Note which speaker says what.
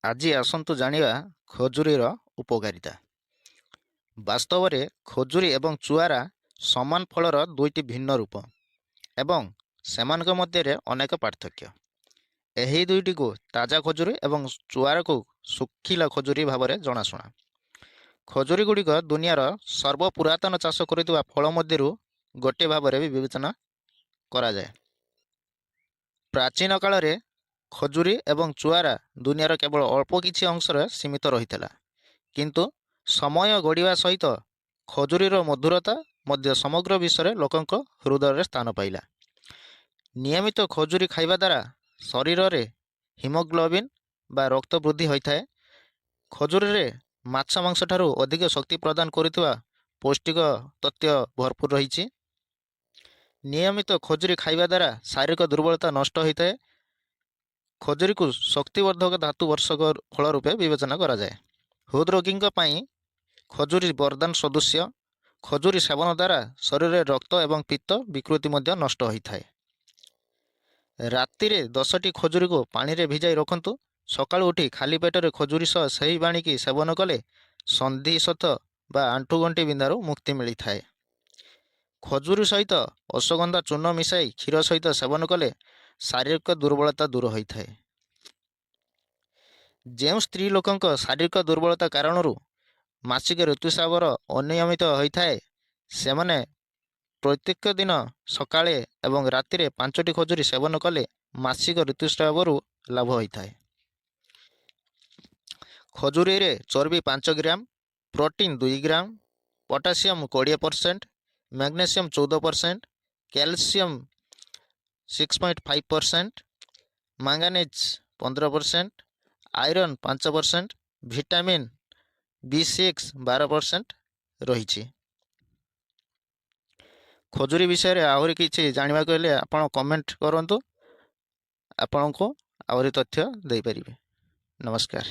Speaker 1: ଆଜି ଆସନ୍ତୁ ଜାଣିବା ଖଜୁରୀର ଉପକାରିତା। ବାସ୍ତବରେ ଖଜୁରୀ ଏବଂ ଚୁଆରା ସମାନ ଫଳର ଦୁଇଟି ଭିନ୍ନ ରୂପ ଏବଂ ସେମାନଙ୍କ ମଧ୍ୟରେ ଅନେକ ପାର୍ଥକ୍ୟ। ଏହି ଦୁଇଟିକୁ ତାଜା ଖଜୁରୀ ଏବଂ ଚୁଆରାକୁ ଶୁଖିଲା ଖଜୁରୀ ଭାବରେ ଜଣାଶୁଣା। ଖଜୁରୀ ଗୁଡ଼ିକ ଦୁନିଆର ସର୍ବପୁରାତନ ଚାଷ କରୁଥିବା ଫଳ ମଧ୍ୟରୁ ଗୋଟିଏ ଭାବରେ ବି ବିବେଚନା କରାଯାଏ। ପ୍ରାଚୀନ କାଳରେ ଖଜୁରୀ ଏବଂ ଚୁଆରା ଦୁନିଆର କେବଳ ଅଳ୍ପ କିଛି ଅଂଶରେ ସୀମିତ ରହିଥିଲା। କିନ୍ତୁ ସମୟ ଗଡ଼ିବା ସହିତ ଖଜୁରୀର ମଧୁରତା ମଧ୍ୟ ସମଗ୍ର ବିଶ୍ୱରେ ଲୋକଙ୍କ ହୃଦୟରେ ସ୍ଥାନ ପାଇଲା। ନିୟମିତ ଖଜୁରୀ ଖାଇବା ଦ୍ୱାରା ଶରୀରରେ ହିମୋଗ୍ଲୋବିନ୍ ବା ରକ୍ତ ବୃଦ୍ଧି ହୋଇଥାଏ। ଖଜୁରୀରେ ମାଛ ମାଂସ ଠାରୁ ଅଧିକ ଶକ୍ତି ପ୍ରଦାନ କରୁଥିବା ପୌଷ୍ଟିକ ତତ୍ତ୍ୱ ଭରପୁର ରହିଛି। ନିୟମିତ ଖଜୁରୀ ଖାଇବା ଦ୍ୱାରା ଶାରୀରିକ ଦୁର୍ବଳତା ନଷ୍ଟ ହୋଇଥାଏ। ଖଜୁରୀକୁ ଶକ୍ତିବର୍ଦ୍ଧକ ଧାତୁ ବର୍ଦ୍ଧକ ଫଳ ରୂପେ ବିବେଚନା କରାଯାଏ। ହୃଦରୋଗୀଙ୍କ ପାଇଁ ଖଜୁରୀ ବରଦାନ ସଦୃଶ୍ୟ। ଖଜୁରୀ ସେବନ ଦ୍ୱାରା ଶରୀରରେ ରକ୍ତ ଏବଂ ପିତ୍ତ ବିକୃତି ମଧ୍ୟ ନଷ୍ଟ ହୋଇଥାଏ। ରାତିରେ 10ଟି ଖଜୁରୀକୁ ପାଣିରେ ଭିଜାଇ ରଖନ୍ତୁ। ସକାଳୁ ଉଠି ଖାଲି ପେଟରେ ଖଜୁରୀ ସହ ସେହି ପାଣିକି ସେବନ କଲେ ସନ୍ଧିଶୋଥ ବା ଆଣ୍ଠୁଗଣ୍ଠି ବିନ୍ଧାରୁ ମୁକ୍ତି ମିଳିଥାଏ। ଖଜୁରୀ ସହିତ ଅଶ୍ୱଗନ୍ଧା ଚୂର୍ଣ୍ଣ ମିଶାଇ କ୍ଷୀର ସହିତ ସେବନ କଲେ ଶାରୀରିକ ଦୁର୍ବଳତା ଦୂର ହୋଇଥାଏ। ଯେଉଁ ସ୍ତ୍ରୀ ଲୋକଙ୍କ ଶାରୀରିକ ଦୁର୍ବଳତା କାରଣରୁ ମାସିକ ଋତୁସ୍ରାବର ଅନିୟମିତ ହୋଇଥାଏ, ସେମାନେ ପ୍ରତ୍ୟେକ ଦିନ ସକାଳେ ଏବଂ ରାତିରେ 5ଟି ଖଜୁରୀ ସେବନ କଲେ ମାସିକ ଋତୁସ୍ରାବରୁ ଲାଭ ହୋଇଥାଏ। ଖଜୁରୀରେ ଚର୍ବି 5 ଗ୍ରାମ, ପ୍ରୋଟିନ୍ 2 ଗ୍ରାମ, potassium 20%, magnesium 14%, calcium 6.5%, manganese 15%, iron 5%, vitamin B6 12% ରହିଛି। ଖଜୁରୀ ବିଷୟରେ ଆହୁରି କିଛି ଜାଣିବାକୁ ହେଲେ ଆପଣ କମେଣ୍ଟ କରନ୍ତୁ, ଆପଣଙ୍କୁ ଆହୁରି ତଥ୍ୟ ଦେଇପାରିବେ। ନମସ୍କାର।